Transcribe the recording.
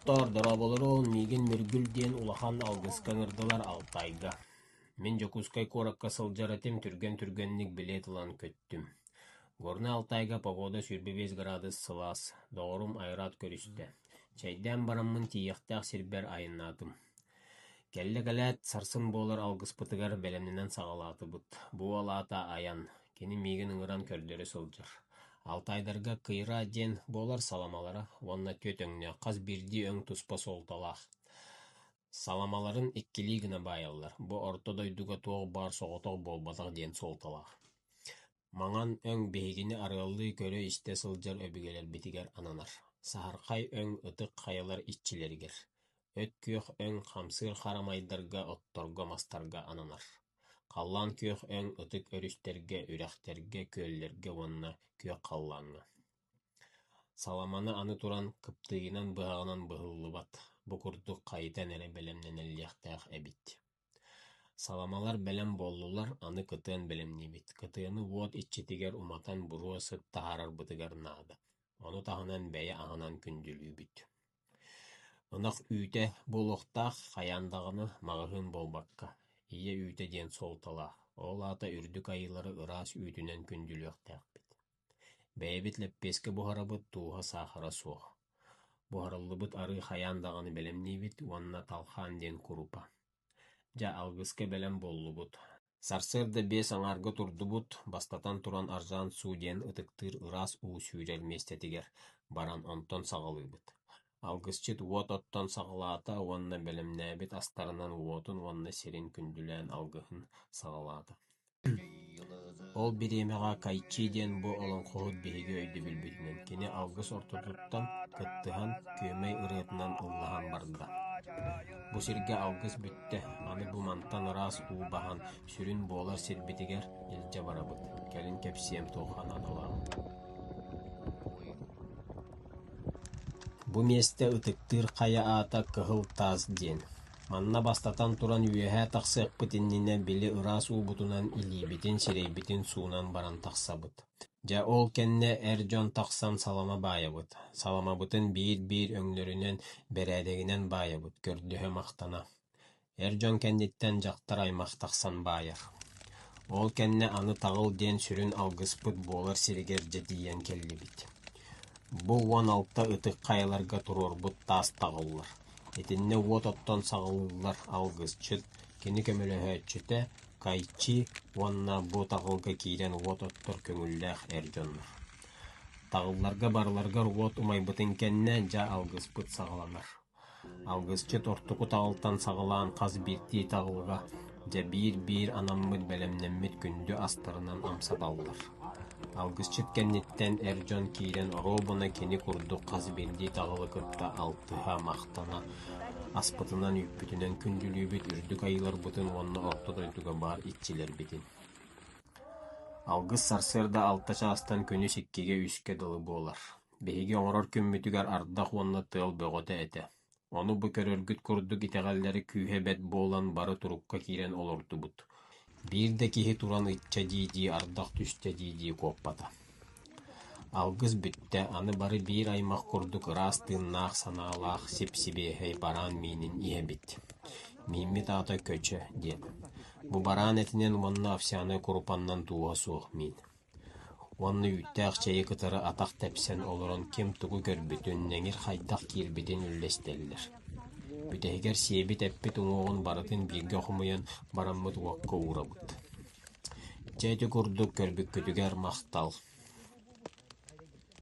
Доҕоттоор, дорооболоруҥ, миигин Мүргүл диэн улахан алгыска ыҥырдылар Алтайга. Мин Дьокуускай куоракка сылдьар этим, түргэн-түргэнник билиэт ылан көттүм. Горнай Алтайга погода 25 градус сылаас, доҕорум Айрат көрүстэ. Чэйдээн бараммын тиийиэхтээх сирбэр айаннаатым. Кэллэ кэлээт, сарсын буолар алгыспытыгар бэлэмнэнэн саҕалаатыбыт. Бу уол аата Айан, кини миигин ыҥыран көрдөрө сылдьар. Алтайдарга кыйра диэн буолар саламалара уонна түөрт өҥнөөх, хас биирдии өҥ туспа суолталаах. Саламаларын иккилии гына баайаллар, бу орто дойдуга туох баар соҕотох буолбатах диэн суолталаах. Маҥан өҥ биһигини арыаллыы көрө-истэ сылдьар өбүгэлэрбитигэр ананар, саһархай өҥ ытык хайалар иччилэригэр, өт күөх өҥ хамсыыр харамайдарга, отторго-мастарга ананар, халлаан күөх өҥ ытык өрүстэргэ, үрэхтэргэ, күөллэргэ уонна күөх халлааҥҥа. Саламаны аны туран кыптыыйынан быһаҕынан быһыллыбат, бу курдук хайытан эрэ бэлэмнэниллиэхтээх эбит. Саламалар бэлэм буоллулар, аны кытыан бэлэмниибит. Кытыаны уот иччитигэр уматан буруо сыт таһаарарбытыгар наада. Ону таһынан бэйэ аһынан күндүлүүбүт. Ынах үүтэ буолуохтаах, хайаан даҕаны, маҕаһыын буолбакка. Ийэ үүтэ диэн суолталаах, ол аата үрдүк айыылары ыраас үүтүнэн күндүлүөхтээхпит. Бэйэбит лэппиэскэ буһарабыт, тууһа, саахара суох. Буһарыллыбыт арыы хайаан даҕаны бэлэмниибит уонна талхаан диэн курупа. Дьэ, алгыска бэлэм буоллубут. Сарсыарда биэс аҥаарга турдубут, бастатан туран Аржан Су диэн ытыктыыр ыраас уу сүүрэр миэстэтигэр баран онтон саҕалыыбыт. Алгысчыт уот оттон саҕалаата уонна бэлэмнээбит астарынан уотун уонна сирин күндүлээн алгыһын саҕалаата. Ол бириэмэҕэ Кайчи диэн бу олоҥхоһут биһиги өйдөбүлбүтүнэн кини алгыс ортотуттан кыттыһан күөмэй ырыатынан ыллаһан барда. Бу сиргэ алгыс бүттэ, аны бу мантан ыраас уу баһан сүрүн буолар сирбитигэр илдьэ барабыт, кэлин кэпсиэм туохха наадалааҕын. Бу миэстэ ытыктыыр хайа аата Кыһыл Таас диэн. Манна бастатан туран үөһэ тахсыахпыт иннинэ били ыраас уубутунан илиибитин, сирэйбитин суунан баран тахсабыт. Дьэ ол кэннэ эр дьон тахсан салама баайабыт. Саламабытын биир-биир өҥнөрүнэн, бэрээдэгинэн баайабыт, көрдөһө махтана. Эр дьон кэнниттэн дьахтар аймах тахсан баайар. Ол кэннэ аны таҕыл диэн сүрүн алгыспыт буолар сиригэр дьэ тиийэн кэллибит. Бу 16 ытык хайаларга туруорбут таас таҕыллар. Итиннэ уот оттон саҕалыыллар алгысчыт, кини көмөлөһөөччүтэ Кайчи уонна бу таҕылга киирэн уот оттор көҥүллээх эр дьоннор. Таҕылларга барыларыгар уот умайбытын кэннэ дьэ алгыспыт саҕаланар. Алгысчыт ортоку таҕылтан саҕалаан хас биирдии таҕылга дьэ биир-биир анаммыт бэлэмнэммит күндү астарынан амсаталлар. Алгысчыт кэнниттэн эр дьон киирэн оруобуна кини курдук хас биирдии таҕылы кытта алтыһа, махтана, аспытынан-үүппүтүнэн күндүлүүбүт үрдүк айыыларбытын уонна орто дойдуга баар иччилэрбитин. Алгыс сарсыарда алта чаастан күнүс иккигэ-үскэ дылы буолар. Биһиги оҥорор күммүтүгэр ардах уонна тыал бөҕөтө этэ. Ону бу көрөргүт курдук итэҕэллэрэ күүһэ бэрт буолан бары турукка киирэн олордубут. Биир да киһи туран ычча дии-дии ардах түстэ дии-дии куоппата. Алгыс бүттэ, аны бары биир аймах курдук ыраас тыыннаах, санаалаах сип-сибиэһэй бараан миинин иһэбит. Мииммит аата Көчө диэн. Бу бараан этинэн уонна овсяной курупаннан тууһа суох миин. Уонна үүттээх чэйи кытары атах тэпсэн олорон ким тугу көрбүтүн, нэҥир хайдах киирбитин үллэстэллэр. Бүтэһигэр сиэбит эппит уҥуоҕун барытын бииргэ хомуйан бараммыт уокка уурабыт. Дьэ ити курдук көрбүккүтүгэр махтал.